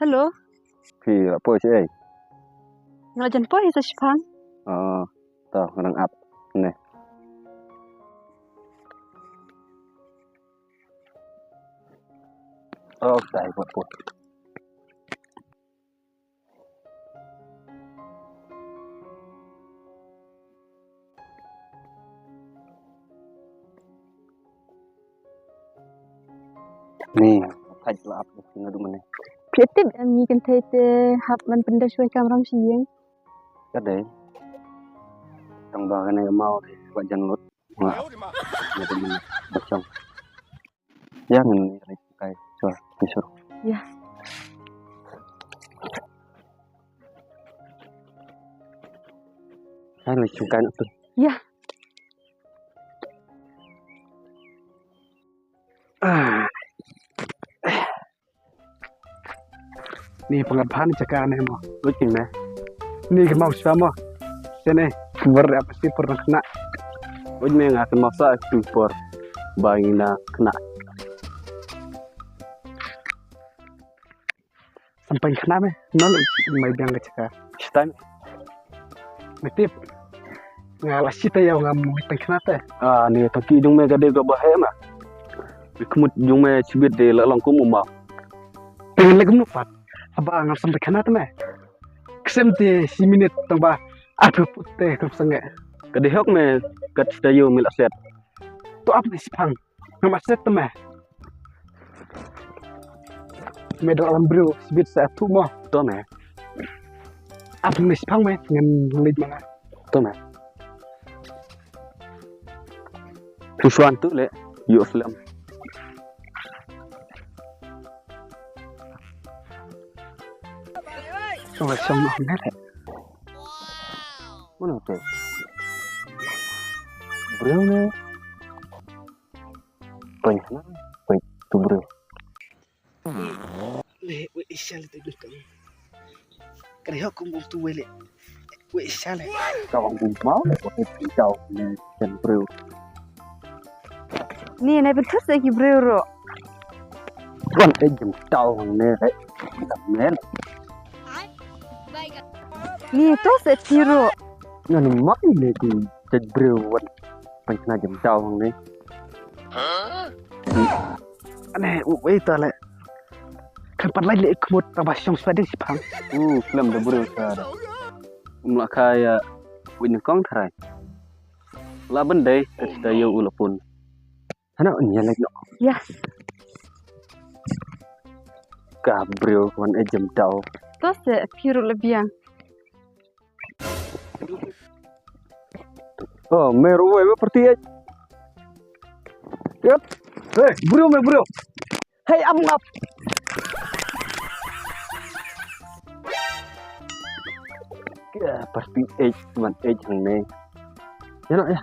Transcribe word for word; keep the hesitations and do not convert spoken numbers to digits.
Hello. Phi la poi shaei? Nga la jan poi sa shipang. Oh, to nga dang ap ne. Oh, dai, poi, poi. Ni, thait la ap ni, nga du mane. Phi tip em, ngi kynthei te hap ban pynda shwa kamram shi ïing. Ka dei. Tang ba kane ka maw dei ba jan lut. Nga du mane. Ba chong. Ïa, ngan leit kai. Sure, sure. Ïa. Ngan leit kai na tu. Ïa. Ah. Ni pyngat bha ni jaka ne mo. Lut kin me. Ni ka maw sha mo. Sene. Ber apa sih pernah kena. Lut me nga ka maw sa tu por. Ba ngi na kena. Sampai kena me. Non mai biang ka jaka. Stan. Me tip. Nga la sita ïa nga mut tang khnate. Ah, ni tang ki jong me ka dei ka ba he ma. Khmut jong me chibit de la long kum u ma. Tang le kum pat. Haba nga sam tang khnate me. Ksem te si minit tang ba. Arphew put te kum sange. Ka dei hok me ka sita ïa me la set. To ap ni sipang. Nga ma set te me. Me dang lam briew sibit sa tu mo. To me. Ap me sipang me ngan leit ma nga. To me. Tu shuan tu le. Yu slem. To me song mo me le. Mana tu? Briew ne. Pynkhana, pyn tu briew. Le, wei, isha le tu dukang. Kare hok kum tu wei le. Wei, isha le. Kau kum mau, wei, kau le ken briew. Ni, nai pynthut sa ki briew ro. Wan e jem tau ne re. Mel. Ni to se tiro. Ngan mak ne ki jet briew wan. Pynkhana jem tau ne. Ane, u, wei ta le. Kan pat lai le khmut ta ba shong swa de sipang. U, klem da briew ta da. Um la kaya, wei nyngkong tharai. La ban dei, ka sita ïa u la pun. Hana un ïa lek no. Ya. Ka briew wan e jem tau. To se, phi ruh la biang. Oh, me ruh wei, wei, parti e. Yep. Hey, briew me, briew. Hey, am ngap. Ka parti e, man e jang ne. Ya no, ya.